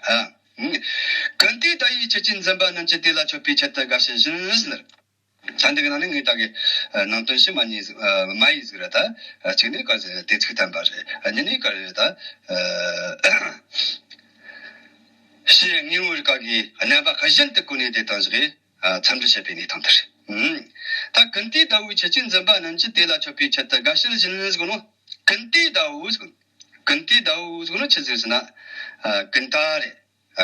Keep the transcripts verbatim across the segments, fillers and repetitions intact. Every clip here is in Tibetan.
ཨ། ཀུན་ཏུ་བརྡ་ཡིས་ཆུ་སྐྱེས་འཛིན་པ་རྣམས་ཀྱི། དེ་ལ་མཆོད་པའི་ཆེད་དུ་དགའ་བྱེད་བཞིན་ཟེར། ད་འདི་གི་ནང་ནས་ངས་ད་གི་ནང་དོན་ཞིག་མ་ཉན་ཟིག་མ་ཡིན་ཟིག་ར། ད་གཅིག་ནས་ག་ཟེར་དེ་ཚིག་བསྟན་པ་རེད། གཉིས་ནས་ག་རེ་ད་ཕྱིའི་དངོས་པོ་རིགས་ག་གི་རྣམ་པ་གཞན་དུ་བཀོད་ནས་དེ་དང་བཞག་གི་འཚམས་འདྲི་བྱེད་པའི་གནས་སྟངས་དེ་རེད། ད་ཀུན་ཏུ་བརྡ་ཡིས་ཆུ་སྐྱེས་འཛིན་པ་རྣམས་ཀྱི། དེ་ལ་མཆོད་པའི་ཆེད་དུ་དགའ་བྱེད་བཞིན་ཟེར་གོ་ནོ། ཀུན་ཏུ་བརྡ་ཡིས་ཟེར་གོ་ནོ། ཀུན་ཏུ་བརྡ་ཡིས་ཟེར་གོ་ནོ་ཆི་ཟིག་ཟེར་ན། ཀུན་ཏ་རེད།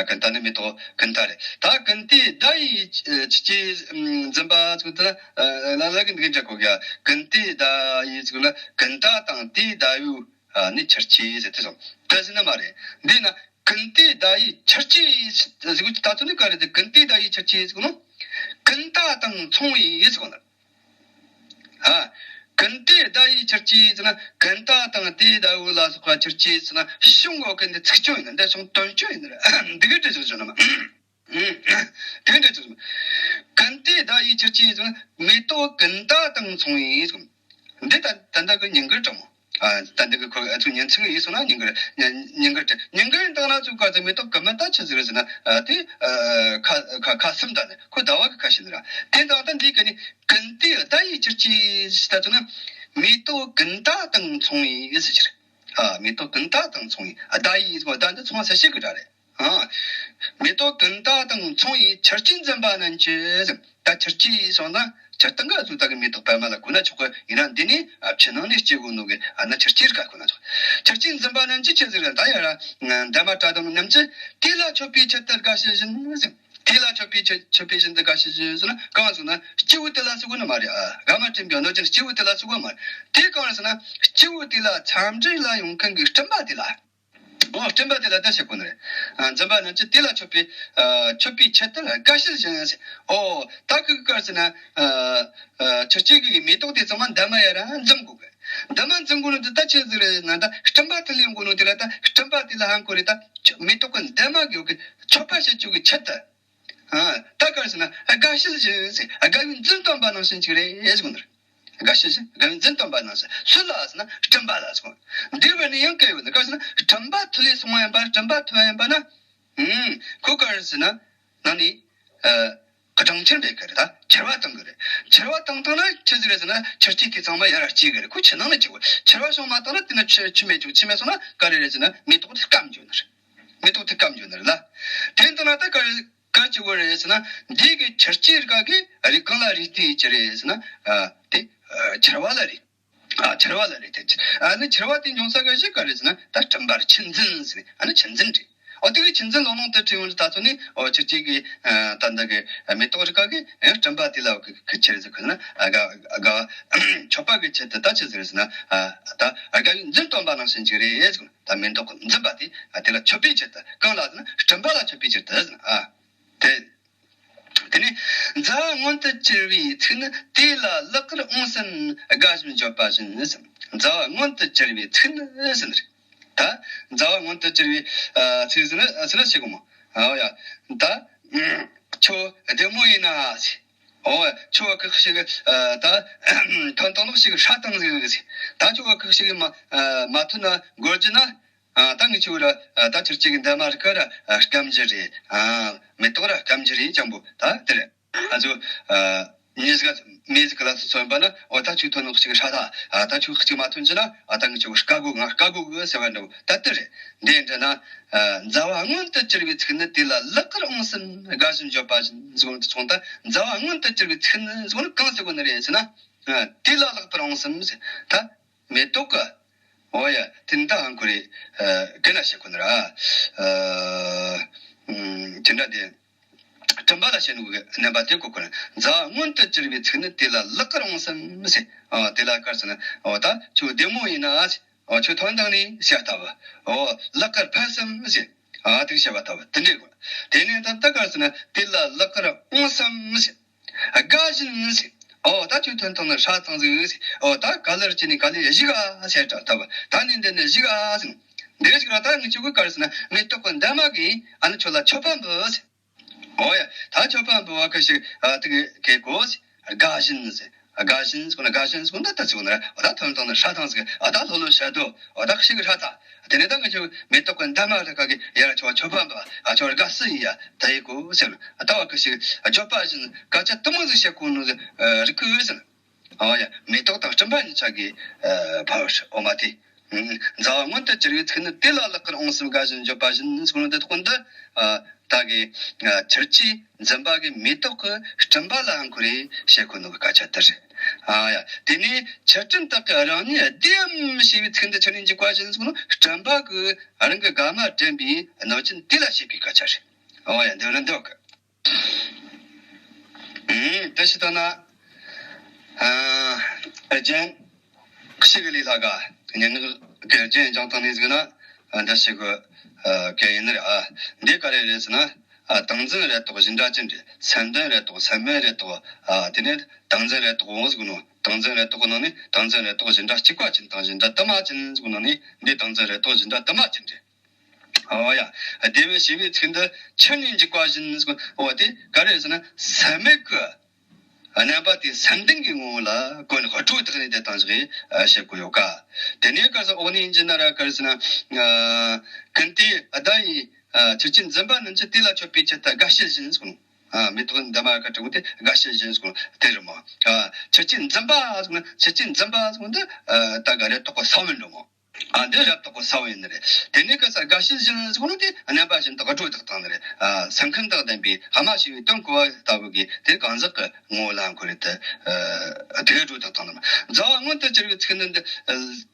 ཀུན་ཏ་ནི་མེ་ཏོག་ཀུན་ཏ་རེད། ད་ཀུན་ཏུ་བརྡ་ཡིས་ཆུ་སྐྱེས་འཛིན་པ་ཟེར་གོ་ནོ་ལ་ལ་གི་འདི་འདྲ་གོ་གི་ཡ། ཀུན་ཏུ་བརྡ་ཡིས་ཟེར་གོ་ནོ་ཀུན་ཏ་དང་དེའི་བརྡ་ཡིས་ནི་ཆུ་སྐྱེས་ཟེར་དེ་སོང་། དེ་ཟེར་ན་མ་རེད། འདི་ན་ཀུན་ཏུ་བརྡ་ཡིས་ཆུ་སྐྱེས་ཟེར་གོ་ད་ཚོ་ནི་ག་རེད། དེ་ཀུན་ཏུ་བརྡ་ཡིས་ཆུ་སྐྱེས་ཟེར་གོ་ནོ་ཀུན་ཏ་དང་མཚུངས་པའི་ཟེར་གོ་ནོ། ཨ། ཀུན་ཏུ་བརྡ་ཡིས་ཆུ་སྐྱེས་ཟེར་ན་ཀུན་ཏ་དང་དེའི་བརྡ་ཡིས་ལ་སོགས་པ་ཆུ་སྐྱེས་ཟེར་ན་གཞུང་གོ་ཀུན་ཏུ་ཚིག་སྐྱོན་ཡིན་ན་འདི་གཞུང་དོན་སྐྱོན་ཡིན་ན་འདི་གི་འདྲ་ཞིག་བྱུང་ན་མ། དེ་འདྲ་ཞིག་བྱུང་། ཀུན་ཏུ་བརྡ་ཡིས་ཆུ་སྐྱེས་ཟེར་ན་མེ་ཏོག་ཀུན་ཏ་དང་མཚུངས་ཡིན་ཟེར། འདི་ད་ད་ལྟ་གི་ཉིན་དཀར་དྲང་མོ། ཨ། ད་འདི་གི་ཁོ་ཨ་ཚུགས་ཉིན་ཚིག་ཡིན་སོང་ན་ཉིན་དཀར་ཉིན་ཉིན་དཀར་དྲ་ཉིན་དཀར་ཡིན་དང་ན་ཚུགས་ག་ཚོད་མེ་ཏོག་གི་མི་ད་ཆི་ཟིག་རེད་ཟེར་ན། ཨ། དེ་ཨ་ཁ་ཁ་ཁ་སུམ་ད་ནི་ཁོ་ཟླ་བ་གི་ཁ་ཤས་ནི་ར། དེ་དང་ད་འདི་གི་ནི་ཀུན་ཏུ་བརྡ་ཡིས་ཆུ་སྐྱེས་ཟེར་ད་ཚོད་ན་མེ་ཏོག་ཀུན་ཏ་དང་མཚུངས་ཡིན་ཟེར་ཕྱིར། ཨ། མེ་ཏོག་ཀུན་ཏ་དང་མཚུངས་ཡིན། ཨ། བརྡ་ཡིས་ཟེར་བ་ད་འདི་མཚུངས་པ་གསལ་བྱེད་གི་སྒྲ་རེད། ཨ། མེ་ཏོག་ཀུན་ཏ་དང་མཚུངས་པའི་ཆུ་སྐྱེས་འཛིན་པ་རྣམས་ཀྱི་ཟེར། ད་ཆུ་སྐྱེས་སོང་ན་ཆུ་སྟེང་ག་ཚོད་ད་གི་མེ་ཏོག་པད་མ་ལ་གོ་ན་ཆོག་གི་ཡིན་ན། འདི་ནི་ཨ་ཕྱི་ནང་ནས་སྐྱེ་དགོས་ནོ་གི། ཨ་ན་ཆུ་སྐྱེས་ག་གོ་ན་ཆོག་ཆུ་སྐྱེས་འཛིན་པ་རྣམས་ཀྱི་ཆི་ཟིག་རེད། ད་ཡ་ར་འདབ་མ་བཀྲ་དང་རྣམས་ཀྱི། དེ་ལ་མཆོད་པའི་ཆེད་དུ་དགའ་བྱེད་བཞིན་ཟེར། དེ་ལ་མཆོད་པའི་ཆེད་མཆོད་པའི་བཞིན་དུ་དགའ་བྱེད་བཞིན་ཟེར་ན་གང་ཟེར་ན་སྐྱེས་བུ་དེ་ལ་ཟེར་གོ་ནི་མ་རེད། ཨ། དགའ་མ་སྤྲིན་པའི་གནོད་སྦྱིན་སྐྱེས་བུ་དེ་ལ་ཟེར་གོ་མ་རེད། དེ་གང་རེད་ཟེར་ན་སྐྱེས་བུ་དེ་ལ་འཚམས་འདྲི་ལ་ཡོང་མཁན་གྱི་སྤྲིན་པ་དེ་ལ། འོ། སྤྲིན་པ་དེ་ལ་ད་བཤད་དགོས་ནི་རེད། ཨ། འཛིན་པ་རྣམས་ཀྱི་དེ་ལ་མཆོད་པའི་ཨ་མཆོད་པའི་ཆེད་དུ་དགའ་བྱེད་བཞིན་ཟེར། འོ། ད་ཁི་གི་ག་རེ་ཟེར་ན། ཨ་ཨ་ཆུ་སྐྱེས་ཀྱི་མེ་ཏོག་དེ་ཚང་མ་འདབ་མ་ཡ་ར་འཛིན་དགོས་གི། འདབ་མ་འཛིན་དགོས་ནོ་དེ་ད་ཆི་ཟིག་རེད་ན། ད་སྤྲིན་པ་དེ་ལ་ཡོང་དགོས་ནོ་དེ་ལ། ད་སྤྲིན་པ་དེ་ལ་ཧང་གོ་རེད། ད་མེ་ཏོག་གི་འདབ་མ་གི་ཡོད་གི་མཆོད་པ་བྱེད་རྒྱུ་གི་ཆེད་དུ། ཨ། ད་ག་རེ་ཟེར་ན་དགའ་བྱེད་བཞིན་ཟེར། དགའ་བའི་འཛིན་སྟོན་པ་ནང་བཞིན་ཅིག་རེད་ཟེར་གོ་ནི་རེད། དགའ་བྱེད་བཞིན་དགའ་བའི་འཛིན་སྟོན་པ་ནང་བཞིན། སུ་ལ་ཟེར་ན་སྤྲིན་པ་ལ་ཟེར་གོ། འདི་བས་ནི་ཡང་སྐད་ཡོད་ནི། ག་རེ་ཟེར་ན་སྤྲིན་པ་ཐོད་ལས་སོང་བ་ཡིན་པ། སྤྲིན་པ་ཐོད་ཡིན་པ་ན། ཨུམ། ཁོ་ག་རེ་ཟེར་ན་ནང་ནས་ཨ་སྦྲང་ཆར་འབེབས་གི་རེད། ད་ཆར་བ་བཏང་གི་རེད། ཆར་བ་བཏང་བཏང་ན་ཆི་ཟིག་རེད་ཟེར་ན་ཆུ་སྐྱེས་དེ་ཚང་མ་ཡར་ར་སྐྱེ་གི་རེད། ཁོ་ཆུ་ནང་ནས་སྐྱེ་གི་རེད། ཆར་བ་བྱུང་མ་བཏང་ན་དེ་ན་ཆུ་ཆུ་མེད་ཆུ་ཆུ་མེད་སོང་ན་ག་རེ་རེད་ཟེར་ན་མེ་ཏོག་དེ་སྐམ་འགྱོ་ནི་རེད། མེ་ཏོག་དེ་སྐམ་འགྱོ་ནི་རེད་ལ། དེ་ལྟ་ན་ད་ག་རེ་ག་ཅི་དགོས་རེད་ཟེར་ན། འདི་གི་ཆུ་སྐྱེས་རིགས་ག་གི་རིགས་གང་ལ་རེ་ལྟོས་ཀྱི་རེད་ཟེར་ན། ཨ་དེ་ཨ་ཆར་བ་ལ་རེད། ཨ་ཆར་བ་ལ་རེ་ལྟོས་ཀྱི། ཨ་ནི་ཆར་བ་དེ་འབྱུང་ས་ག་ཞིག་ག་རེད་ཟེར་ན། ད་སྤྲིན་པ་རེད། ཆུ་འཛིན་ཟེར་ནས། ཨ་ནི་ཆུ་འཛིན་རེད། འོ་དེ་གི་ཆུ་འཛིན་ལོ་ལོང་དུ་ཁྲིད་ཡོང་ད་ཚོ་ནི། འོ་ཆུ་སྐྱེས་གི་ཨ་ད་འདི་གི་མེ་ཏོག་རིགས་ག་གི་ཨ་སྤྲིན་པ་དེ་ལ་གི་གི་ཆི་རེད་ཟེར་གི་ན། ཨ་དགའ་དགའ་མཆོད་པ་གི་ཆེད་དུ་ད་ཆི་ཟིག་རེད་ཟེར་ན། ཨ་ད་དགའ་བའི་འཛིན་སྟོན་པ་ནང་བཞིན་ཅིག་རེད་ཟེར་གི། ད་མེ་ཏོག་གི་འཛིན་པ་དེ་ཨ་དེ་ལ་མཆོད་པའི་ཆེད་དུ། གང་ལ་ཟེར་ན་སྤྲིན་པ་ལ་མཆོད་པའི་ཆེད་དུ་ཟེར་ན། ཨ་དེ། དེ་ནས་མཛའ་བ་མངོན་དུ་གྱུར་པའི་ཚིག་ནི། དེ་ལ་ལེགས་པར་འོང་བསམ་དགའ་བཞིན་བརྗོད་པ་བཞིན་ཟེར། མཛའ་བ་མངོན་དུ་གྱུར་པའི་ཚིག་ནི་ཟེར་ནི་རེད། ད་མཛའ་བ་མངོན་དུ་གྱུར་པའི་ཨ་ཚིག་ཟེར་ན་ཨ་ཟེར་ན་ཞིག་གོ་མོ། ཨ་ཡ། ད་ཁྱོད་བདེ་མོ་ཡིན་ན་ཟེར། འོ་ཁྱོད་ཁག་ཞིག་ཨ་ད་ཐོན་ཐོན་ལོག་ཞིག་ཧྲ་བཏང་ཟིག་ཟེར། ད་ཁྱོད་ཁག་ཞིག་མ་ཨ་མ་ཐོན་ན་འགོར་རྒྱུ་ན། ཨ་ད་ངི་ཆོ་ར་ཨ་ད་ཁྱོད་ཅིག་གི་འདབ་མ་རིགས་ག་ར་ཨ་སྐམ་རྒྱུ་རེད། ཨ་མེ་ཏོག་ར་སྐམ་རྒྱུ་རེད་ཅང་པོ། ད་དེ་རེད། ཨ་ཚོ་ཨ་མི་ཟིག་མི་ཟིག་ག་ལ་སོ་སོ་ཡིན་པ་ན། འོ་ད་ཁྱོད་ཐོན་ནོ་ཅིག་ཧྲ་ད། ཨ་ད་ཁྱོད་ཅིག་མ་ཐོན་རྒྱུ་ན་ཨ་ད་ངི་ཆོ་དཀའ་གོ། ང་དཀའ་གོ་གི་ཟེར་བ་འདྲ་བོ་ད་དེ་རེད། འདི་འདྲ་ན་ཨ་མཛའ་བ་མངོན་དུ་གྱུར་པའི་ཚིག་ནི། དེ་ལ་ལེགས་པར་འོང་བསམ་དགའ་བཞིན་བརྗོད་པ་བཞིན་ཟེར་གོ་ནོ་དེ་སོང་། ད་མཛའ་བ་མངོན་དུ་གྱུར་པའི་ཚིག་ནི་ཟེར་གོ་ནོ་གང་ཟེར་གོ་ནི་རེད་ཟེར་ན། ཨ་དེ་ལ་ལེགས་པར་འོང་བསམ་ཟེར། ད་མེ་ཏོག་གི། འོ་ཡ། དེ་འདྲ་ཧང་གོ་རེ། ཨ་གན་ན་བཤད་གོ་ནི་ར། ཨ་ཨ་དེ་འདྲ་དེ། སྤྲིན་པ་ལ་བཤད་ནོ་གི་རྣམ་པ་དེ་གོ་གོ་ན། མཛའ་བ་མངོན་དུ་གྱུར་པའི་ཚིག་ནི། དེ་ལ་ལེགས་པར་འོང་བསམ་ཟེར། ཨ་དེ་ལ་ག་རེ་ཟེར་ན། འོ་ད་ཁྱོད་བདེ་མོ་ཡིན་ན་ཟེར། འོ་ཁྱོད་ཐོན་དང་ནི་ཟེར་ལྟ་བུ། འོ་ལེགས་པར་ཕན་བསམ་ཟེར། ཨ་དེ་བཤད་པ་ལྟ་བུ་དེ་འདྲ་གོ། དེ་ནས་ད་ད་ག་རེ་ཟེར་ན། དེ་ལ་ལེགས་པར་འོང་བསམ་ཟེར། དགའ་བཞིན་ཟེར། འོ་ད་ཁྱོད་ཐོན་ཐོན་ན་ཧྲ་ཐང་ཟིག་ཟེར། འོ་ད་ག་ལེར་ཅི་ནི་ག་ལེར་བཞུགས་ཨ་ཟེར་ད་ལྟ་བུ། ད་ནི་འདི་ནི་བཞུགས་ཨ་ཟེར། འདི་ཞིག་ར་ད་ངི་ཆོ་གི་ག་རེ་ཟེར་ན། མེ་ཏོག་གི་འདབ་མ་གིས་ཨ་ནི་ཁྱོད་ལ་མཆོད་པ་འབུལ་ཟེར། འོ་ཡ། ད་མཆོད་པ་འབུལ་བ་གི་ཞིག་ཨ་དེ་གི་གི་གོ་ཟེར། དགའ་བཞིན་ཟེར། དགའ་བཞིན་ཟེར་གོ་ན། དགའ་བཞིན་ཟེར་གོ་ན་ད་ཅི་གོ་ན་ར། འོ་ད་ཐོན་ཐོན་ན་ཧྲ་ཐང་ཟིག་འོ་ད་ལྷོད་ལྷོད་ཤ་དོ། འོ་ད་ཤིག་ཧྲ་ཐ། དེ་ནས་ད་ང་ཆོ་མེ་ཏོག་གི་འདབ་མ་ར་ཁ་གི་ཡར་ཆོ་ཆོ་པ་འབབ། ཨ་ཆོ་དགའ་སི་ཡིན་ཡ་ད་ཡི་གོ་ཟེར། ད་བ་ཁ་ཤིག་བརྗོད་པ་བཞིན་སྐད་ཆ་དུ་མ་ཟིག་བཤད་གོ་ནོ་ཟིག་རིག་གི་ཟེར། ཨོ་ཡ། མེ་ཏོག་དང་སྤྲིན་པ་གཉིས་ཆ་གི་ཨ་ཕ་འོ་མ་དེ། ཨུམ། མཛའ་བ་མངོན་དུ་གྱུར་པའི་ཚིག་ནི་དེ་ལ་ལག་པར་འོང་གསུམ་དགའ་བཞིན་བརྗོད་པ་བཞིན་ཟེར་གོ་ནོ་འདི་ཐོག་འདི། ཨ་ད་གི་ཨ་ཆུ་སྐྱེས་འཛིན་པ་གི་མེ་ཏོག་གི་སྤྲིན་པ་ལའང་ཁོ་རེ་བཤད་གོ་ནོ་གི་སྐད་ཆ་དེ་རེད། ཨ་ཡ། དེ་ནས་ཆུ་སྤྲིན་དག་གི་རང་ཉིད་བདེ་འམ་ཞེས་པའི་ཚིག་འདི་ཆུ་ནས་འཇུག་པ་བཞིན་ཟེར་གོ་ནོ་སྤྲིན་པ་གི་རང་གི་དགའ་མ་དྲན་པའི་གནོད་སྦྱིན་དེ་ལ་བཤད་པའི་སྐད་ཆ་རེད། ཨོ་ཡ། འདི་རེད་འདུག་གི། ཨུམ། དེ་ཞིག་ལྟ་ན། ཨ་རྒྱན་ཞིག་ལས་ལྷག་ག་སྙན་ངག་གི་རྒྱན་སྦྱང་སྟངས་ནས་ཟིག་ན། ཨ་འདི་ཞིག་གི་ཨ་གལ་ཡིན་ནི་རེད། ཨ་འདི་ག་རེ་རེད་ཟེར་ན། ཨ་ཏིང་འཛིན་རེ་དོགས་བཞིན་སྒྲ་ཅན་རེད། སེམས་ལྡན་རེ་དོགས་སེམས་མེད་རེ་དོགས། ཨ་དེ་ནས་ཏིང་འཛིན་རེ་དོགས་འོང་ཟིག་ནོ། ཏིང་འཛིན་རེ་དོགས་ནང་ནས་ཏིང་འཛིན་རེ་དོགས་བཞིན་སྒྲ་གཅིག་པ་ཅན་དང་བཞིན་སྒྲ་དུ་མ་ཅན་ཟིག་ནང་ནས་འདི་ཏིང་འཛིན་རེ་དོགས་བཞིན་སྒྲ་དུ་མ་ཅན་རེད། ཨོ་ཡ། བདེ་བའི་ཞེས་པའི་ཚིག་འདི་ཆུ་ནས་འཇུག་པ་བཞིན་ཟེར་གོ། འོ་དེ་ག་རེ་ཟེར་ན་སེམས་མེད་ཀྱི་རྣམ་པ་དེ་སེམས་ལྡན་གྱི་ངོ་བོ་ལ་གོ་ནས་སྒྲོ་བཏགས་ནས་དེ་དང་ཞིག་བཤད་གོ་ཡོད་ཀ། དེ་ནས་ག་ཟེར་འོག་ནས་འཇི་ན་ར་ག་རེ་ཟེར་ན། ཀུན་ཏུ་བདག་ཡིད་ཆུ་སྐྱེས་འཛིན་པ་རྣམས་ཀྱིས་དེ་ལ་མཆོད་པའི་ཆེད་དུ་དགའ་བྱེད་བཞིན་ཟེར་གོ། ཨ་མེ་ཏོག་འདབ་མ་ཁ་དྲུག་དེ་དགའ་བྱེད་བཞིན་ཟེར་གོ་དེ་རེད་མོ། ཨ་ཆུ་སྐྱེས་འཛིན་པ་ཟེར་གོ་ཆུ་སྐྱེས་འཛིན་པ་ཟེར་གོ་འདི་ད་ག་རེ་དོགས་པ་ས་བོན་འགྲོ་མོ། ཨ་འདི་རབ་རྟོག་པའི་ས་བོན་ཡིན་ནི་རེད། དེ་ནས་ག་ས་དགའ་བྱེད་བཞིན་ཟེར་གོ་ནོ་དེ་རྣམ་པ་བཞིན་དུ་སྒྲོ་བཏགས་བཏང་ནི་རེད། ཨ་སེམས་ཁམས་དང་ལྡན་པའི་ཨ་མ་ཞེས་པའི་དོན་གོ་བ་ལྟ་བུ་གིས་དེ་གང་ཟག་གི་ངོ་བོ་ལ་འཁོར་རེད་དེ། ཨ་དེ་སྒྲོ་བཏགས་བཏང་ནི་མ། མཛའ་བ་མངོན་དུ་གྱུར་པའི་ཚིག་ནི་འདི་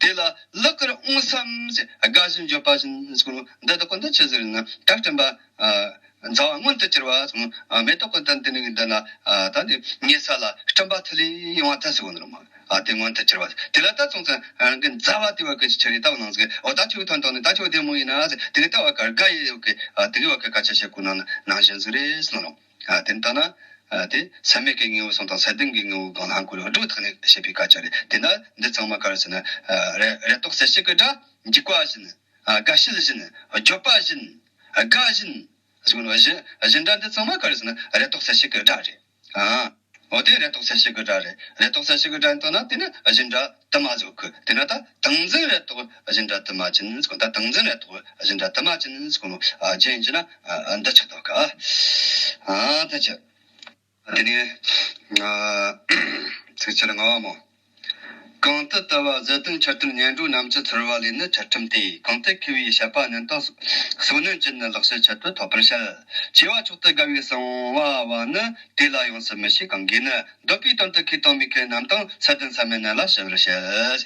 དེ་ལ་ལག་པར་འོང་བསམ་ཟེར། དགའ་བཞིན་བརྗོད་པ་བཞིན་ཟེར་གོ་ནོ་འདི་དག་གོ་འདི་ཆི་ཟིག་རེད་ན་ད་སྤྲིན་པ། ཨ་མཛའ་བ་མངོན་དུ་གྱུར་པ་ཟེར་གོ་ནོ་མེ་ཏོག་གི་འདི་འདི་ནི་འདི་ན་ད་འདི་ཉེ་ས་ལ་སྤྲིན་པ་ཐིག་ལེ་ཡོང་བ་ད་ཟེར་གོ་ནི་རེད་མ། ཨ་དེ་མངོན་དུ་གྱུར་པ། དེ་ལ་ད་སོང་ཙང་རང་གི་མཛའ་བ་དེ་བ་གི་ཆི་རེད་ད་བ་ནང་ཟིག་འོ་ད་ཁྱོད་ཐོན་ཐོན་ནི་ད་ཁྱོད་བདེ་མོ་ཡིན་ན་ཟེར་དེ་གི་ད་བ་གར་དགའ་ཡི་ཡོད་གི། ཨ་དེ་གི་བ་གི་སྐད་ཆ་བཤད་གོ་ནང་ནང་བཞིན་ཟིག་རེད་ཟེར་ནོ། ཨ་དེ་ལྟ་ན་ཨ་དེ་སེམས་མེད་ཀྱི་དངོས་པོ་སོང་དང་སེམས་ལྡན་གྱི་དངོས་པོ་གང་ལ་འཁོར་བ་སྒྲོ་བཏགས་ནས་བཤད་པའི་སྐད་ཆ་རེད། དེ་ན་འདི་ཚང་མ་ག་རེ་ཟེར་ན། ཨ་རེ་རེ་དོགས་གསལ་བྱེད་ཀྱི་སྒྲ་འཇུག་པ་བཞིན། ཨ་དགའ་བྱེད་བཞིན། བརྗོད་པ་བཞིན། དགའ་བཞིན། གཞན་གཞན་སྒྲ་འདི་ཚང་མ་ག་རེ་ཟེར་ན་རེ་དོགས་གསལ་བྱེད་ཀྱི་སྒྲ་རེད། ཨ། འོ་དེ་རེ་དོགས་གསལ་བྱེད་ཀྱི་སྒྲ་རེད། རེ་དོགས་གསལ་བྱེད་ཀྱི་སྒྲ་ཡིན་དང་ན་དེ་ནི་སྒྲ་དུ་མ་བཟོ་གི། དེ་ན་ད་ཏིང་འཛིན་རེ་དོགས་སྒྲ་དུ་མ་ཅན་ཟེར་གོ། ད་ཏིང་འཛིན་རེ་དོགས་སྒྲ་དུ་མ་ཅན་ཟེར་གོ་ནོ། ཨ་རྒྱན་གྱི་ན་ཨ་འདི་ཆགས་འདུག་ག། ཨ་ད་ཆ། དེ་ནས་ཚིགས་བཅད་ལྔ་བ་མོ། གང་དུ་དུ་བ་བཞི་ལྡན་ཆུ་གཏེར་ཉལ་འགྲོ་རྣམས་ཀྱི་ཚོར་བ་ལས་ནི་ཆུ་ཁྲིམས་ཏེ། གང་དུ་མཁས་པའི་བཤད་པ་རྣོན་དང་སོ་ནན་ཅན་ནི་ལེགས་བཤད་ཆེད་དུ་ཐོབ་པར་བཤད། ཆེ་བ་མཆོག་ཏུ་དགའ་བའི་གསང་བ་བ་ནི་དེ་ལ་ཡོངས་སུ་མི་ཤེས་གང་གིས་ནི། འདོད་པའི་དོན་དུ་མཁས་དང་མི་མཁས་རྣམས་དང་། སད་ལྡན་སད་མེད་རྣམས་ལ་ཞི་བར་བཤད།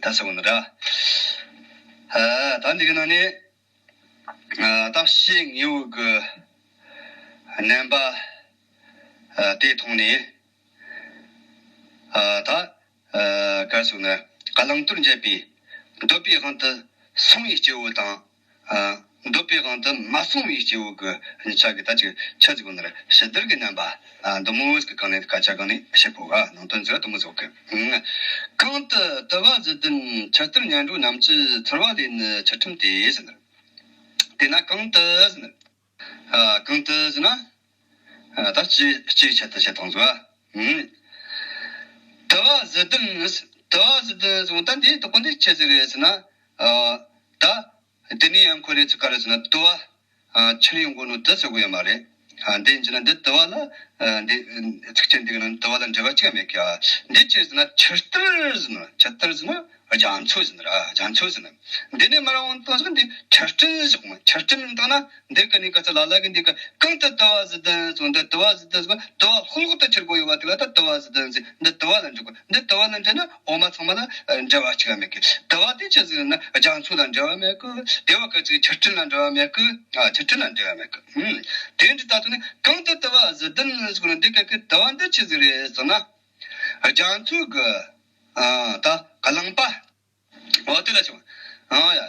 ད་ཟེར་བ་ནི་ར། ཨ་ད་འདི་གི་ནང་ནས་ཨ་ད་ཕྱིའི་དངོས་པོ་གི་རྣམ་པ་ཨ་དེ་མཐོང་ནས་ཨ་ད་ཨ་ག་རེ་ཟེར་ན་བླང་དོར་འབྱེད་པའི་འདོད་པའི་དབང་དུ་སོང་བའི་སྐྱེ་བོ་དང་། ཨ་འདོད་པའི་དབང་དུ་མ་སོང་བའི་སྐྱེ་བོ་གི་གཉིས་ཆ་གི་ད་ཅིག་ཆ་ཟིག་ནི་ར་ཕྱི་དར་གི་རྣམ་པ། ཨ་འདི་མོ་ཟིག་གི་སྒང་ནས་སྐད་ཆ་སྒང་ནས་བཤད་ཕོད་ག། ནང་དོན་ཟིག་ར་དེ་མོ་ཟིག་གི། གང་དུ་དུ་བ་བཞི་ལྡན་ཆུ་གཏེར་ཉལ་འགྲོ་རྣམས་ཀྱི་ཚོར་བ་ལས་ནི་ཆུ་ཁྲིམས་ཏེ་ཟེར་ནི། དེ་ན་གང་དུ་ཟེར་ནི། ཨ་གང་དུ་ཟེར་ན། ཨ་ད་ཅི་ཅིའི་ཆེད་དུ་བཤད་བཏང་ཟིག་བ། ཨུམ། དུ་བ་བཞི་ལྡན། དུ་བ་བཞི་ལྡན་ཟེར་ད་འདི་དོ་གོ་འདི་ཆི་ཟིག་རེད་ཟེར་ན། ཨ་ད་དེ་ནས་ཡང་ཁོ་རེ་ཚིག་ག་རེ་ཟེར་ན་དུ་བ། ཨ་ཆུར་ཡོང་གོ་ནོ་དུ་ཟེར་གོ་ཡོད་མ་རེད། ཨ་འདི་ཡིན་ན་འདི་དུ་བ་ལ། ཨ་འདི་ཚིགས་བཅད་འདི་གི་ནང་དུ་བ་ལ་འབྲེལ་བ་གཅིག་མེད་ཀི། ཨ་འདི་ཆི་ཟེར་ན་ཆུ་གཏེར་ཟེར་ན་ཆུ་གཏེར་ཟེར་ན་རྒྱ་མཚོ་ཟེར་ན་ར་རྒྱ་མཚོ་ཟེར་ན། འདི་ནས་མར་འོང་དང་ཟེར་འདི་ཆུ་སྤྲིན་ཟེར་གོ་མ། ཆུ་སྤྲིན་ཡིན་དང་ན་འདི་གི་ནི་ག་ཚ་ལ་ལ་གི་འདི་གི་གང་དུ་དུ་བ་བཞི་ལྡན་ཟེར་འདི་དུ་བ་བཞི་ལྡན་ཟེར་དུ་བ་ལྷོག་ལྷོག་ཏུ་ཁྱེར་གོ་ཡོད་བ་དེ་ལ་ད་དུ་བ་བཞི་ལྡན་ཟེར། འདི་དུ་བ་ལ་འབྲེལ་གོ། འདི་དུ་བ་ལ་འབྲེལ་ན་འོ་མ་ཚང་མ་ལ་འབྲེལ་བ་གཅིག་མེད་ཀི། དུ་བ་དེ་ཆི་ཟེར་ན་རྒྱ་མཚོ་ལ་འབྲེལ་བ་མེད་ཀི། དེ་བ་ག་ཅིག་ཆུ་སྤྲིན་ལ་འབྲེལ་བ་མེད་ཀི། ཨ་ཆུ་སྤྲིན་ལ་འབྲེལ་བ་མེད་ཀི། ཨུམ། དེ་འདྲ་ད་དུ་ནི་གང་དུ་དུ་བ་བཞི་ལྡན་ཟེར་ན་འདི་ག་གི་དུ་བ་འདི་ཆི་ཟིག་རེད་ཟེར་ན། རྒྱ་མཚོ་གི་ཨ་ད་རླངས་པ། འོ་དེ་ལ་བྱུང་། ཨ་ཡ།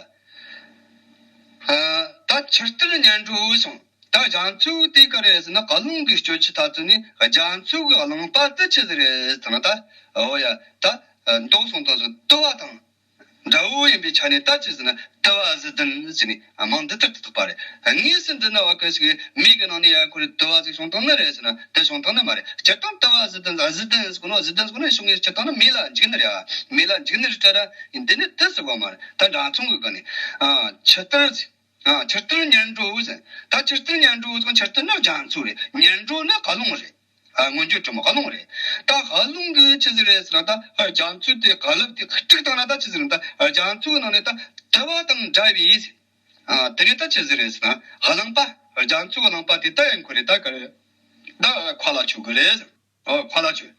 ཨ་ད་ཆུ་གཏེར་ཉལ་འགྲོ་སོང་། ད་རྒྱ་མཚོ་དེ་ག་རེད་ཟེར་ན་རླུང་གི་སྤྱོད་ཆུ་ད་དུ་ནི་རྒྱ་མཚོ་གི་རླངས་པ་དེ་ཆི་ཟིག་རེད་ཟེར་ན་ད། འོ་ཡ། ད་མདོ་སོང་དང་ཟེར་དུ་བ་དང་། འདྲ་བོ་ཡིན་པའི་ཆ་ནས་ད་ཅི་ཟེར་ན། དུ་བ་བཞི་ལྡན་ཟེར་ནས་མིང་འདི་ལྟར་དུ་བཏགས་པ་རེད། དངོས་སུ་འདི་ན་བ་གི་ཞིག་མིག་གི་ནང་ནས་ཡར་འཁོར་རེ་དུ་བ་ཞིག་བྱུང་བཏང་ནི་རེད་ཟེར་ན། དེ་བྱུང་བཏང་ནི་མ་རེད། སྤྱིར་བཏང་དུ་བ་བཞི་ལྡན། བཞི་ལྡན་ཟེར་གོ་ནོ། བཞི་ལྡན་ཟེར་གོ་ནོ་ཕྱོགས་ངེས་སྤྱིར་བཏང་ནི་མེ་ལ་འཇིག་ནི་རེད། མེ་ལ་འཇིག་ནི་རེད་དྲ་ར། འདི་ནི་དུ་ཟེར་གོ་མ་རེད། ད་འདྲ་མཚུངས་གི་སྒང་ནས། ཨ། ཆུ་གཏེར། ཨ། ཆུ་གཏེར་ཉེར་འགྲོ་ཟེར། ད་ཆུ་གཏེར་ཉེར་འགྲོ་ཟེར་གོ་ནོ། ཆུ་གཏེར་ནི་རྒྱ་མཚོ་རེད། ཉེར་འགྲོ་ནི་རླུང་རེད། ཨ། མངོན་བརྗོད་གྲུབ་མོ་རླུང་རེད། ད་རླུང་གི་ཆི་ཟིག་རེད་ཟེར་ན། ད་རྒྱ་མཚོ་དེ་རླབས་དེ་དཀྲུག་བཏང་ན་ད་ཆི་ཟིག་རེད། ད་རྒྱ་མཚོའི་ནང་ནས་ད་དུ་བ་དང་འདྲ་བའི། ཨ། དེ་ནས་ད་ཆི་ཟིག་རེད་ཟེར་ན། རླངས་པ། རྒྱ་མཚོའི་རླངས་པ་དེ་ད་ཡང་ཁོ་རེ་ད་ག་རེ། ད་མཁའ་ལ་མཆོངས་གི་རེད། ཨོ། མཁའ་ལ་མཆོངས།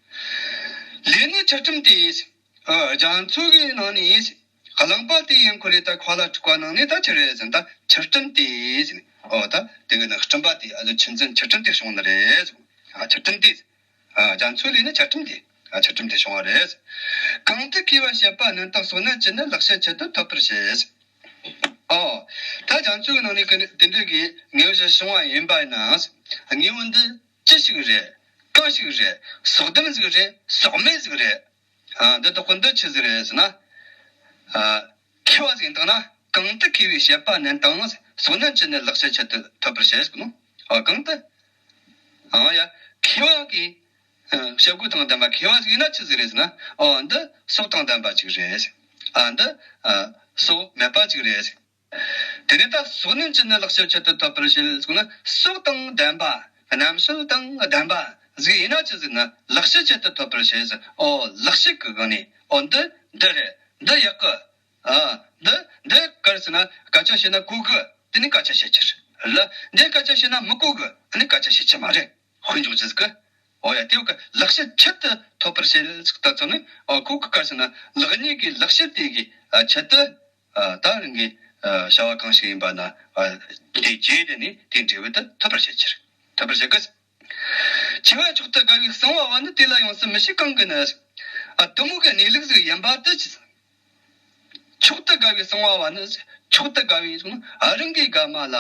ལས་ནི་ཆུ་སྤྲིན་ཏེ། ཨ། རྒྱ་མཚོ་གི་ནང་ནས་རླངས་པ་དེ་ཡང་ཁོ་རེ་ད་མཁའ་ལ་འཁྲུག་པ་ནང་ནས་ད་ཆི་རེད་ཟེར་ན། ད་ཆུ་སྤྲིན་ཏེ་ཟེར་ནས། ཨོ། ད་དེ་གི་ནི་སྤྲིན་པ་དེ། ཨ་ནི་ཆུ་འཛིན་ཆུ་སྤྲིན་དེ་བྱུང་ནི་རེད་ཟེར། ཨ། ཆུ་སྤྲིན་ཏེ། ཨ། རྒྱ་མཚོའི་ལས་ནི་ཆུ་སྤྲིན་ཏེ། ཨ། ཆུ་སྤྲིན་ཏེ་བྱུང་བ་རེད། གང་དུ་མཁས་པ་བཤད་པ་ནན་ཏང་། སོགས་ནི་ཅི་ནུས་ལེགས་བཤད་ཆེད་དུ་ཐོབ་པར་བྱེད། ཨོ། ད་རྒྱ་མཚོའི་ནང་ནས་གི་དེ་འདྲ་གི་དངོས་བཞི་བྱུང་བ་ཡིན་པ་ན། དངོས་པོ་འདི་ཅི་ཞིག་རེད། གང་ཞིག་རེད། སོགས་ལྡན་ཟིག་རེད། སོགས་མེད་ཟིག་རེད། ཨ། འདི་དག་པོ་འདི་ཆི་ཟིག་རེད་ཟེར་ན། ཨ། མཁས་པ་ཟིག་ཡིན་བཏང་ན། གང་དུ་མཁས་པའི་བཤད་པ་ནན་ཏང་། སོགས་ནི་ཅི་ནུས་ལེགས་བཤད་ཆེད་དུ་ཐོབ་པར་བྱེད་ཟེར་གོ་ནོ། ཨ། གང་དུ། ཨ། ཡ། མཁས་པ་གི། ཨ། བྱེད་སྒོ་དང་ལྡན་པ། མཁས་པ་ཟིག་ཡིན་ན་ཆི་ཟིག་རེད་ཟེར་ན། ཨོ། འདི་སོགས་དང་ལྡན་པ་ཅིག་རེད། ཨ། འདི། ཨ། སོགས་མེད་པ་ཅིག་རེད། དེ་ནས་ད་སོགས་ནི་ཅི་ནུས་ལེགས་བཤད་ཆེད་དུ་ཐོབ་པར་བྱེད་ཟེར་ན། སོགས་དང་ལྡན་པ། རྣམ་དཔྱོད་དང་ལྡན་པ་ཟིག་ཡིན་ན་ཆི་ཟེར་ན། ལེགས་བཤད་ཆེད་དུ་ཐོབ་པར་བྱེད་ཟེར། ཨོ། ལེགས་བཤད་ཀྱི་སྒང་ནས། ཨོ། འདི་འདི་རེད། འདི་ཡག་གི། ཨ། འདི་འདི་ག་རེ་ཟེར་ན། སྐད་ཆ་བཤད་ན་གོ་གི། དེ་ནས་སྐད་ཆ་བཤད་རྒྱུ་རེད་ལ། འདི་སྐད་ཆ་བཤད་ན་མི་གོ་གི། དེ་ནས་སྐད་ཆ་བཤད་རྒྱུ་མ་རེད། དཔེ་འཇོག་རྒྱུ་ཟིག་གི། ཨོ་ཡ། དེ་བ་གི་ལེགས་བཤད་ཆེད་དུ་ཐོབ་པར་བྱེད་ཟེར་ད་ཚོ་ནི། ཨོ། ཁོ་གི་ག་རེ་ཟེར་ན། ལེགས་ཉེས་ཀྱི་ལེགས་བཤད་དེ་གི། ཨ། ཆེད་དུ། ཨ། ད་རང་གི། ཨ། བྱ་བ་གང་ཞིག་ཡིན་པ་ན། ཨ། དེ་བྱས་དེ་ནས་དེ་འབྲས་བུ་དེ་ཐོབ་པར་བྱེད་རྒྱུ་རེད། ཐོབ་པར་བྱེད་གི། ཆེ་བ་མཆོག་ཏུ་དགའ་བའི་གསང་བ་བ་ནི། དེ་ལ་ཡོངས་སུ་མི་ཤེས་གང་གིས་ནི། ཨ། གཏི་མུག་གི་གནས་ལུགས་ཟིག་ཡིན་པ་དེ་ཅི། མཆོག་ཏུ་དགའ་བའི་གསང་བ་བ་ནི། མཆོག་ཏུ་དགའ་བའི་གསང་། ཨ། རང་གི་དགའ་མ་ལ་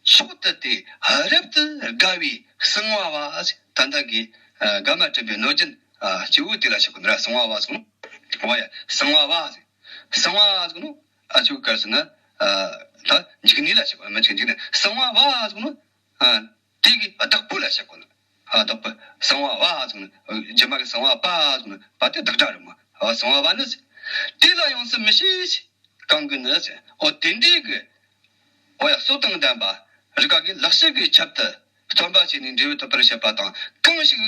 མཆོག་ཏུ་དེ་རབ་ཏུ་དགའ་བའི་གསང་བ་བ། ད་ལྟ་གི། ཨ། དགའ་མ་དྲན་པའི་གནོད་སྦྱིན། ཨ། སྐྱེ་བོ་དེ་ལ་བཤད་གོ་ནི་ར། གསང་བ་བ་གསུངས། ཨོ་ཡ། གསང་བ་བ། གསང་བ་གསུངས་ནོ། ཨ། ཆོས་ག་རེ་ཟེར་ན། ཨ། ད་འཇིག་གནས་ལ་བཤད་གོ་ནི། མི་འཇིག་འཇིག་གནས། གསང་བ་བ་གསུངས་ནོ། ཨ། དེ་གི་བདག་པོ་ལ་བཤད་གོ་ནི། ཨ། བདག་པོ། གསང་བ་བ་ཟེར་ནི། རྗེས་མ་གི་གསང་བ་པ་ཟེར་ནི། པ་དེ་བདག་སྒྲ་རེད་མོ། ཨ། གསང་བ་བ་ནི། དེ་ལ་ཡོངས་སུ་མི་ཤེས་གང་གིས་ནི། ཨོ། དེ་འདྲའི་གི། ཨོ་ཡ། སོགས་དང་ལྡན་པ། རིག་པ་གི་ལེགས་བཤད་ཀྱི་ཆེད་དུ་སྟོན་པ་བྱས་ནས་འབྲས་བུ་ཐོབ་པར་བྱེད་པ་དང་། གང་ཞིག།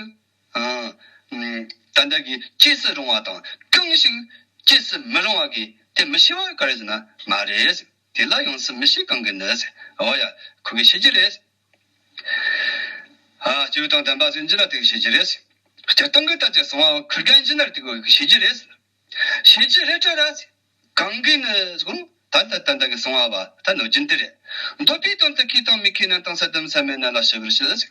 ཨ། ད་ལྟ་གི་སྐྱེས་སུ་རུང་བ་དང་། གང་ཞིག་སྐྱེས་སུ་མི་རུང་བ་གི་དེ་མི་ཤེས་པ་ག་རེ་ཟེར་ན་མ་རེད། དེ་ལ་ཡོངས་སུ་མི་ཤེས་གང་གིས་ནི། ཨོ་ཡ། ཁོ་གིས་ཤེས་རྒྱུ་རེད། ཨ། སྐྱེས་བུ་དང་ལྡན་པ་ཟེར་རྒྱུ་ལ་དེ་གིས་ཤེས་རྒྱུ་རེད། སྤྱིར་བཏང་གི་ད་ཅི་གསང་བ་ཁུར་གན་གྱི་ནར་དེ་གིས་ཤེས་རྒྱུ་རེད། ཤེས་རྒྱུ་རེད་དྲ་ར། གང་གིས་ནི་ཟེར་གོ་ནོ། ད་ལྟ་ད་ལྟ་གི་གསང་བ་བ་ད་གནོད་སྦྱིན་དེ་རེད། འདོད་པའི་དོན་དུ་མཁས་དང་མི་མཁས་རྣམས་དང་། སད་དང་སད་མེད་རྣམས་ལ་ཞི་བར་བྱེད།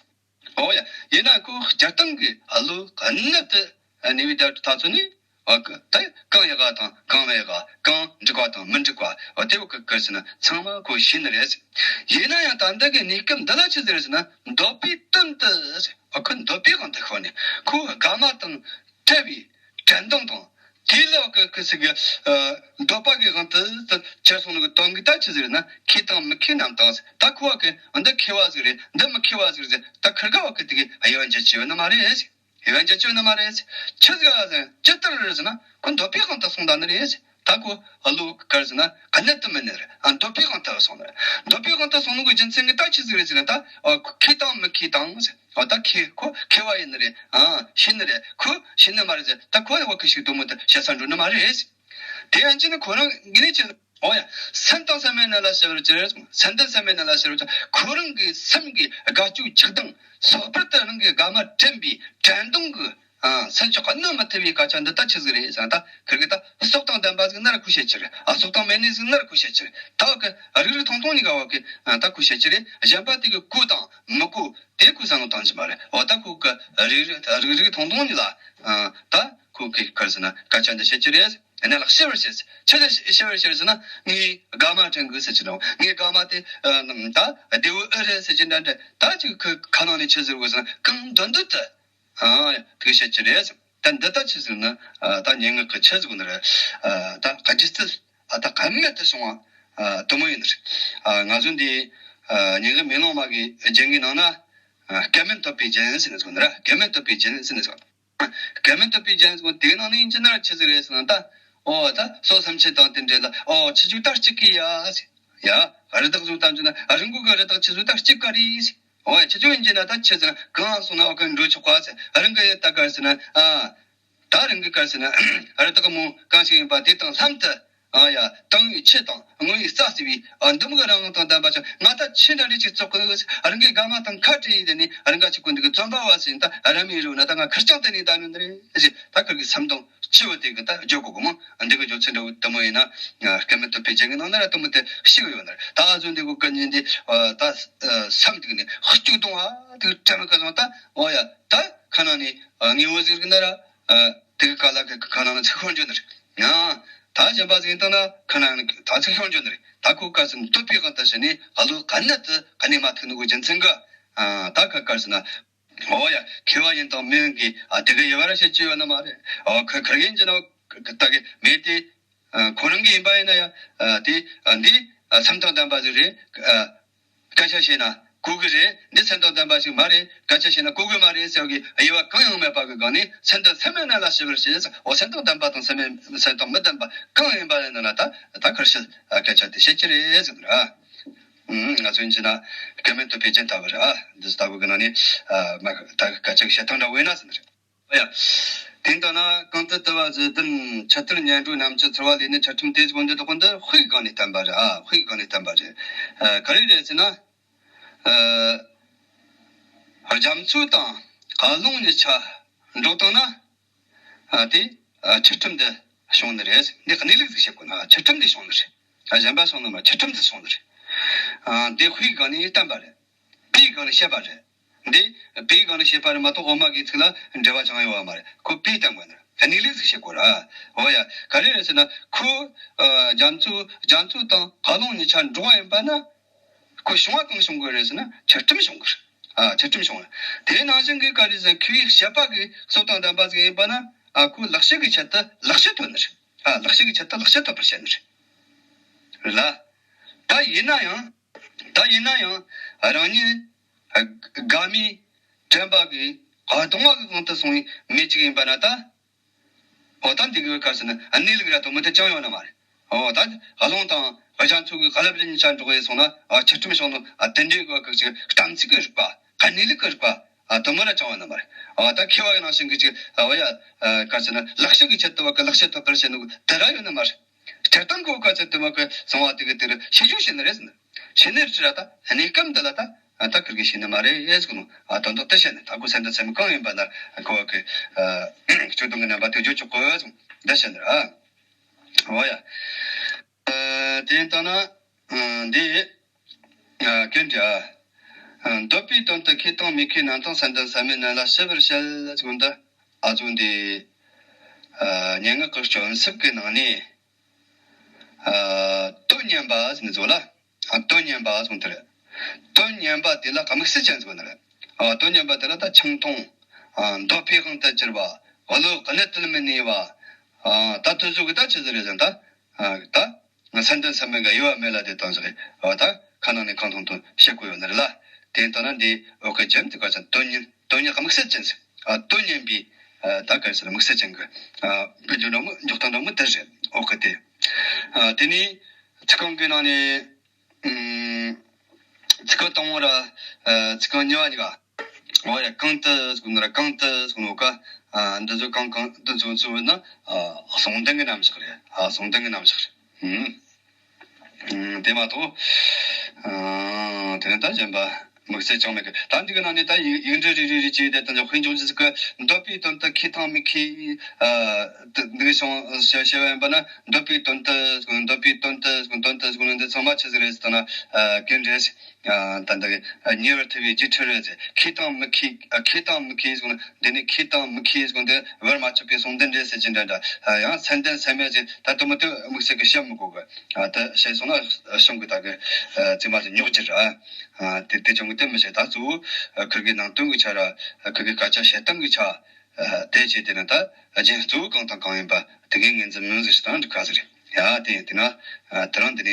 ཨོ་ཡ། ཡིན་ན་ཁོ་སྤྱིར་བཏང་གི་བློ་གནད་དུ་གནས་པའི་བརྡ་ད་ཚོ་ནི། ཨ། ད་གང་ཡག་ག་དང་གང་མི་ཡག་ག། གང་འགྲིག་པ་དང་མི་འགྲིག་པ། ཨོ། དེ་བ་གི་ག་རེ་ཟེར་ན་ཚང་མ་ཁོ་ཤེས་ནི་རེད། ཡིན་ན་ཡང་ད་ལྟ་གི་གནས་སྐབས་འདི་ལ་ཆི་ཟིག་རེད་ཟེར་ན། འདོད་པའི་དོན་དུ། ཨོ། ཁོ་འདོད་པའི་དབང་དུ་ཤོར་ནས་ཁོ་དགའ་མ་དང་བྲལ་བའི་དྲན་གདུང་དང་། དེ་ལ་གི་གི་ཟིག་གི། ཨ། འདོད་པ་གི་དབང་དུ་གྱུར་སོང་ནོ་གི་དོན་གི་ད་ཆི་ཟིག་རེད་ན། མཁས་དང་མི་མཁས་རྣམས་དང་། ད་ཁོ་བ་གི་འདི་མཁས་པ་ཟིག་རེད། འདི་མི་མཁས་པ་ཟིག་རེད། ད་ཁུར་ག་བ་གི་དེ་གི་དབྱེ་བ་འབྱེད་རྒྱུ་ཡོད་ནི་མ་རེད། དབྱེ་བ་འབྱེད་རྒྱུ་ཡོད་ནི་མ་རེད། ཆི་ཟིག་ཨ་ཟེར་ཇི་ལྟར་རེད་ཟེར་ན། ཁོ་འདོད་པའི་དབང་དུ་སོང་ད་ནི་རེད། ད་ཁོ་བློ་ག་རེ་ཟེར་ན་གནད་དུ་མི་གནས་རེད། ཨ། འདོད་པའི་དབང་དུ་སོང་ནི་རེད། འདོད་པའི་དབང་དུ་སོང་ནོ་གི་རྒྱུ་མཚན་གི་ད་ཆི་ཟིག་རེད་ཟེར་ན། ད། ཨ། ཁོ་མཁས་དང་མི་མཁས་དང་ཟེར། ཨོ། ད་མཁས། ཁོ་མཁས་པ་ཡིན་ནི་རེད། ཨ། ཤེས་ནི་རེད། ཁོ་ཤེས་ནི་མ་རེད་ཟེར། ད་ཁོ་བ་གི་ཞིག་དོ་མོ་དེ་བཤད་ས་འགྲོ་ནི་མ་རེད། དེ་ཡང་ཅི་ནི་ཁོ་རང་གི་ནི་ཅི། ཨོ་ཡ། སད་དང་སད་མེད་རྣམས་ལ་ཞི་བར་གྱུར། སད་དང་སད་མེད་རྣམས་ལ་ཞི་བར་གྱུར། ཁོ་རང་གི་སེམས་ཀྱི་དགའ་སྐྱོ་ཆགས་སྡང་། ལྷག་པར་དུ་རང་གི་དགའ་མ་དྲན་པའི་དྲན་གདུང་གི། ཨ། སེམས་ཤུགས་གནོན་མི་ཐུབ་པའི་སྐད་ཆ་འདི་ད་ཆི་ཟིག་རེད་ཟེར་ན། ད་ཁུར་གི་ད་སོགས་དང་ལྡན་པ་ཟིག་ན་ར་ཁོ་བཤད་རྒྱུ་རེད། ཨ། སོགས་དང་མེད་ནི་ཟིག་ན་ར་ཁོ་བཤད་རྒྱུ་རེད། ད་བ་གི་རིག་རིག་མཐོང་མཐོང་གཉིས་ཀ་བ་གི། ཨ། ད་ཁོ་བཤད་རྒྱུ་རེད། གཞན་པ་དེ་གི་གོ་དང་མི་གོ་དེ་ཁོ་བསམ་བློ་བཏང་རྒྱུ་མ་རེད། འོ། ད་ཁོ་གི་རིག་རིག་རིག་རིག་མཐོང་མཐོང་གཉིས་ལ། ཨ། ད་ཁོ་གི་ག་རེ་ཟེར་ན་སྐད་ཆ་འདི་བཤད་རྒྱུ་རེད། གནས་ལ་ཞི་བར་བྱེད། ཆི་ལ་ཞི་བར་བྱེད་ཟེར་ན། ངའི་དགའ་མ་དྲན་གི་ཟེར་གྱི་རེད། ངའི་དགའ་མ་དེ། ཨ། ད་བདེ་བོ་ཨེ་རེད་ཟེར་གྱི་འདྲ་འདྲ། ད་ཅིག་ཁོའི་ཁ་ནང་ནས་ཆི་ཟེར་དགོས་ཟེར་ན། གང་འདོད་འདོད་དུ། ཨ། དེ་བཤད་ཀྱི་རེད། ད་འདི་ད་ཆི་ཟེར་ན། ཨ། ད་སྙན་ངག་གི་ཆི་ཟེར་དགོས་ནི་རེད། ཨ། ད་ག་སྒྱུ་རྩལ། ད་ད་ཁ་མེད་དུ་སོང་བ་དུ་མོ་ཡིན་ནི་རེད། ང་ཚོ་འདི་ཉེ་གི་མེ་ལོང་མ་གི་རྒྱན་གི་ནང་ན་སྐལ་མེད་བསྟོད་པའི་རྒྱན་ཟེར་ནས་ཟེར་གོ་ནི་ར། སྐལ་མེད་བསྟོད་པའི་རྒྱན་ཟེར་ནས་ཟེར་གོ། སྐལ་མེད་བསྟོད་པའི་རྒྱན་ཟེར་གོ་དེའི་ནང་ནས་ཡིན་གྱི་ན་ར་ཆི་ཟིག་རེད་ཟེར་ན། ད་ཨོ་ད་སོ་སེམས་ཅན་དང་དེ་འདྲ་ལ་ཨོ་ཁྱེད་ཚོ་ད་གཅིག་གི་ཡ་ཟེར། ཡ། རི་དྭགས་ཚོ་ད་འཇུ་ན་རི་མགོ་གི་རི་དྭགས་ཁྱེད་ཚོ་ད་གཅིག་ག་རེད་ཟེར། ཨོ་ཡ། ཁྱེད་ཚོ་ཡིན་གྱི་ན་ད་ཆི་ཟེར་ན་གང་སོང་ན་ཨོ་ག་འགྲོ་ཆོག་ག་ཟེར། རང་གི་ཡ་ད་ག་ཟེར་ན་ཨ། ད་རང་གི་ག་ཟེར་ན་རི་དྭགས་མོ་གང་ཞིག་ཡིན་པ་དེ་དང་ལྷན་དུ། ཨ་ཡ། དང་བའི་ཆུ་དང་རྔོན་པའི་རྩྭ་ཟེར་བའི་ཨ་འདི་མོ་གི་རང་དབང་དང་ལྡན་པ་ཅིག་ང་ད་ཆི་འདྲ་འདྲ་ཅིག་བཙོག་གི། རང་གི་དགའ་མ་དང་ཁ་བྲལ་ཡིན་དེ་ནི་རང་ག་ཅིག་ཀུན་འདུག་གི་བཙོན་པ་བ་ཟིན། ད་ར་མི་རུ་ན་ད་ང་ཁིར་ཀྱང་དེ་ནི་ད་ནི་འདི་རེད་ཟེར། ད་ཁིར་གི་སེམས་གཏོང་ཆི་བ་དེ་གི་ད་བརྗོད་གོ་གི་མོ། འདི་གི་བརྗོད་ཚུལ་འདྲ་བོ་དུ་མོ་ཡིན་ན་སྐལ་མེད་བསྟོད་པའི་རྒྱན་གི་ནང་ན་ར་དུ་མོ་དེ་ཤི་གི་ཡོད་ནི་རེད། ད་ཨ་ཟོ་འདི་གི་ཀུན་ཉིན་འདི་ད་སེམས་དེ་གི་ནི་ཧུ་ཅུ་གཏོང་བ་དེ་གི་དྲན་གི་སོང་། ད་ཨོ་ཡ། ད་ཁ་ན་ནི་དངོས་པོ་ཟིག་གི་ན་ར། ཨ། དེ་གི་ཀ་ལ་གི་ཁ་ནང་ན་ཚིག་ཤོར་འགྱོ་ནི་རེད། ཡང་ད་གཞན་པ་ཟིག་ཡིན་དང་ན་ཁ་ནང་ན་ད་ཚིག་ཤོར་འགྱོ་ནི་རེད། ད་ཁོ་ག་ཟེར་ན་བསྟོད་པའི་དབང་དུ་བྱས་ནས་ཨ་ལོ་ག་ནད་དུ་ག་ནས་མ་ཐུག་ནི་གོ་རྒྱུ་མཚན་གི། ཨ། ད་ཁ་ག་ཟེར་ན། ཨོ་ཡ། མཁས་པ་ཡིན་དང་མིན་གི་ཨ་དེ་གི་ཡོད་པ་ར་བཤད་རྒྱུ་ཡོད་ནི་མ་རེད། ཨོ་ཁ་ཁར་ཡིན་གྱི་ན་ད་གི་མེད་དེ། ཨ། ཁོ་རང་གི་ཡིན་པ་ཡིན་ན་ཡ། ཨ། དེ་ཨ་འདི་ཨ་སེམས་དང་ལྡན་པ་ཟིག་རེད། ཨ། སྐད་ཆ་བཤད་ན་གོ་གི་རེད། འདི་སེམས་དང་ལྡན་པ་ཞིག་མ་རེད། སྐད་ཆ་བཤད་ན་གོ་གི་མ་རེད་ཟེར་བའི་དབྱེ་བ་གང་ཡང་མེད་པ་གི་སྒང་ནས་སེམས་དང་སེམས་མེད་རྣམས་ལ་ཞི་བར་བྱེད། འོ་སེམས་དང་ལྡན་པ་དང་སེམས་མེད་སེམས་དང་མི་ལྡན་པ་གང་ཡིན་པ་ཡིན་ན་ད་ད་ཁར་ཤི་སྐད་ཆ་དེ་བཤད་ཀྱི་རེད་ཟེར་གི་ར། ང་ཚོ་ཡིན་གྱི་ན་སྐལ་མེད་བསྟོད་པའི་རྒྱན་ལྟ་བུ་རེད། ཨ། འདི་ལྟ་བུ་གི་ནང་ནས་ཨ་མ་ད་སྐད་ཆ་བཤད་སྟངས་འདྲ་བོ་ཡིན་ན་ཟེར་ནི་རེད། ཨ་ཡ། དེ་ལྟ་ན་གང་དུ་དུ་བ་ཟི་དུན་ཆུ་གཏེར་ཉལ་འགྲོའི་རྣམ་ཅན་ཚོར་བ་ལས་ནི་ཆུ་ཁྲིམས་དེ་ཟིག་འདི་དག་འདི་དཔེ་གི་སྒང་ནས་བསྟན་པ་རེད། ཨ། དཔེ་གི་སྒང་ནས་བསྟན་པ་རེད། ཨ། ག་རེ་རེད་ཟེར་ན། ཨ། རྒྱ་མཚོ་དང་རླུང་གཉིས་ཆ་འགྲོགས་བཏང་ན། ཨ། དེ་ཨ་ཆུ་ཁྲིམས་འདི་བྱུང་ནི་རེད། འདི་གནས་ལུགས་ཟིག་བཤད་དགོས་ན། ཨ། ཆུ་ཁྲིམས་འདི་བྱུང་ནི་རེད། ཨ། གཞན་པ་སོང་ནི་མ། ཆུ་ཁྲིམས་འདི་སོང་ནི་རེད། ཨ། འདི་དཔེ་གི་སྒང་ནས་བསྟན་པ་རེད། དཔེ་གི་སྒང་ནས་བཤད་པ་རེད། འདི་དཔེ་གི་སྒང་ནས་བཤད་པ་རེད་མ་གཏོགས་འོ་མ་གི་ཚིག་ལ་འབྲེལ་བ་ཅང་ཡོད་པ་མ་རེད། ཁོ་དཔེ་བསྟན་དགོས་ནི་རེད། གནས་ལུགས་ཟིག་བཤད་དགོས་ར། འོ་ཡ། ག་རེ་རེད་ཟེར་ན་ཁོ་ཨ་རྒྱ་མཚོ་རྒྱ་མཚོ་དང་རླུང་གཉིས་ཆ་འགྲོགས་པ་ཡིན་པ་ན། ཁོ་བྱུང་བ་གང་བྱུང་གི་རེད་ཟེར་ན་ཆུ་ཁྲིམས་བྱུང་གི་རེད། ཨ། ཆུ་ཁྲིམས་བྱུང་བ། དེ་ནང་བཞིན་གྱི་ག་རེ་ཟེར་ན་མཁས་པའི་བཤད་པ་གི་སྲོལ་དང་ལྡན་པ་ཟིག་ཡིན་པ་ན། ཨ། ཁོ་ལེགས་བཤད་ཀྱི་ཆེད་དུ་ལེགས་བཤད་ཐོབ་ནི་རེད། ཨ། ལེགས་བཤད་ཀྱི་ཆེད་དུ་ལེགས་བཤད་ཐོབ་པར་བཤད་ནི་རེད། རེད་ལ། ད་ཡིན་ན་ཡང་། ད་ཡིན་ན་ཡང་རང་ཉིད་དགའ་མོས་དྲན་པ་གི་གདུང་བ་གི་དབང་དུ་སོང་བའི་མི་གཅིག་ཡིན་པ་ན་ད། འོ་ད་འདི་གི་ག་ཟེར་ན་གནས་ལུགས་ར་དུ་མོ་དེ་ཅང་ཡོད་ནི་མ་རེད། འོ་ད་རླུང་དང་རྒྱ་མཚོ་གི་རླབས་རིམ་གཉིས་ཆ་འགྲོགས་ཡས་སོང་ན། ཨ། ཆུ་ཁྲིམས་བྱུང་ནོ། ཨ། དེ་འདྲའི་གི་ཅིག་གཏམ་ཚིག་གི་རིགས་པ། གནས་ལུགས་གི་རིགས་པ། ཨ། དུ་མོ་ར་ཅང་ཡོད་ནི་མ་རེད། འོ་ད་མཁས་པ་གི་ནང་བཞིན་གི་ཅིག་ཨ། འོ་ཡ། ཨ། ག་ཟེར་ན་ལེགས་བཤད་གི་ཆེད་དུ་བ་གི་ལེགས་བཤད་ཐོབ་པར་བཤད་ནོ་དེ་ར་ཡོད་ནི་མ་རེད། སྤྱིར་བཏང་གི་བ་གི་ཚད་དུ་མ་གི་སོང་བ་དེ་གི་དེ་རུ་ཤེས་རྒྱུ་ཤེས་ནི་རེད་ཟེར་ན། ཤེས་ནི་རེད་ད། གནས་སྐབས་འདི་ལ་ད་ཨ་ད་ཁིར་གི་ཤེས་ནི་མ་རེད་ཟེར་གི་ནོ། ཨ། དོན་དག་དེ་བཤད་ནི། ད་ཁོ་སེམས་དང་སེམས་གང་ཡིན་པ་ན་ཁོ་བ་གི་ཨ་སྤྱོད་དོན་གི་རྣམ་པ་དེ་བརྗོད་ཆོག་གི་ཟེར་འདི་བཤད་ནི་རེད། ཨ། འོ་ཡ། ཨ། དེ་ཡིན་ད་ན། ཨ། འདི། ཨ། ཀུན་གྱི་ཨ་འདོད་པའི་དོན་དུ་མཁས་དང་མི་མཁས་རྣམས་དང་། སེམས་ལྡན་སེམས་མེད་རྣམས་ལ་ཞི་བར་བྱེད་ཟེར་གོ་ནོ་འདི། ཨ་ཟོ་འདི་ཨ་སྙན་ངག་གི་སྤྱོད་ཚུལ་གི་ནང་ནས། ཨ། དོན་སྙན་པ་ཟེར་ནི་ཟོ་ལ། ཨ། དོན་སྙན་པ་ཟེར་དེ་རེད། དོན་སྙན་པ་དེ་ལ་དམིགས་བསལ་ཅན་ཟེར་ནི་རེད། ཨ། དོན་སྙན་པ་དེ་ལ་ད་ཆང་འཐུང་། ཨ། འདོད་པའི་དབང་དུ་གྱུར་པ། བློ་གནད་དུ་མི་གནས་པ། ཨ། ད་དེ་ཟོ་གི་ད་ཆི་ཟིག་རེད་ཟེར་ན་ད། ཨ། ད་སེམས་ལྡན་སེམས་མེད་གི་དབྱེ་བ་མེད་ལ་དེ་དང་ཟིག་རེད། ཨ། ད་ཁ་ནང་ནས་གང་ཐུང་ཐུང་བཤད་དགོས་ཡོད་ནི་རེད་ལ། དེ་ལྟ་ན་འདི་འོག་གི་རྒྱན་དེ་ག་ཚོད་དོན་སྙན། དོན་སྙན་དམིགས་བསལ་ཅན་ཟེར། ཨ། དོན་སྙན་པའི། ཨ། ད་ག་རེ་ཟེར། དམིགས་བསལ་ཅན་གྱི། ཨ། དཔེ་འཇོག་འདྲ་མོ་འཇོག་སྟངས་འདྲ་མོ་དེ་རེད། འོག་གི་དེ། ཨ། དེ་ནས་ཚིག་རྐང་གི་ནང་ནས། ཨུམ། ཚིག་རྐང་དང་པོ་ར། ཨ། ཚིག་རྐང་གཉིས་པ་གཉིས་ཀ། འོ་ཡ། གང་དུ་ཟེར་ནོ་ར་གང་དུ་ཟེར་ནོ་ཀ། ཨ། འདི་ཚོ་གང་གང་འདི་ཚོ་ཚོ་ན། ཨ། ཟུང་ལྡན་གྱི་རྣམ་གཞག་རེད། ཨ། ཟུང་ལྡན་གྱི་རྣམ་གཞག་རེད། ཨུམ། ཨུམ། དེ་མ་གཏོགས། ཨ། དེ་ནས་ད་གཞན་པ་དམིགས་བསལ་ཅང་མེད་གི། ད་འདི་གི་ནང་ནས་ད་ཡིག་ཡིག་འབྲུ་རེ་རེ་རེ་བྱས་ཏེ་ད་དཔེ་འཇོག་རྒྱུ་ཟིག་གི། འདོད་པའི་དོན་དུ་མཁས་དང་མི་མཁས། ཨ། འདི་གི་བྱུང་བྱ་བྱ་བ་ཡིན་པ་ན། འདོད་པའི་དོན་དུ་འདོད་པའི་དོན་དུ་དོན་དུ་ཟེར་ནོ་འདི་ཚང་མ་ཆི་ཟིག་རེད་ཟེར་ན། ཨ། གན་རེད། ཨ། ད་འདི་ཉེ་བར་ཐལ་བའི་རྒྱུ་འབྲས་རེད་ཟེར། མཁས་དང་མི་མཁས། ཨ། མཁས་དང་མི་མཁས་ཟེར་ན་འདི་ནི་མཁས་དང་མི་མཁས་ཟེར་ན་འདི་བར་མ་ཆད་པའི་ཟུང་ལྡན་རེད་ཟེར་གྱི་འདྲ་འདྲ། ཨ། ཡང་སེམས་ལྡན་སེམས་མེད་ཟེར་ད་དུ་མོ་དེ་དམིགས་བསལ་གྱི་བཤད་མི་དགོས་གི། ཨ། ད་བཤད་སོང་ན་གཞུང་གི་ད་གི། ཨ། ཚིག་མ་ཟིག་རྙོག་གྱི་ར། ཨ། དེ་དེ་ཅང་གི་དེ་མི་བཤད། ད་གཙོ་བོ་ཁིར་གི་ནང་དོན་གྱི་ཆ་ར། ཁིར་གི་སྐད་ཆ་བཤད་སྟངས་གྱི་ཆ། ཨ། དེ་བྱས་དེ་ནི་ད་རྒྱན་གཙོ་བོ་གང་དང་གང་ཡིན་པ་དེ་གའི་ངོས་འཛིན་མིན་ཟིག་ཞིག་དང་འགྲིག་ག་ཟིག་རེད། ཡ་དེ་དེ་ན་དེ་རང་དེ་ནས་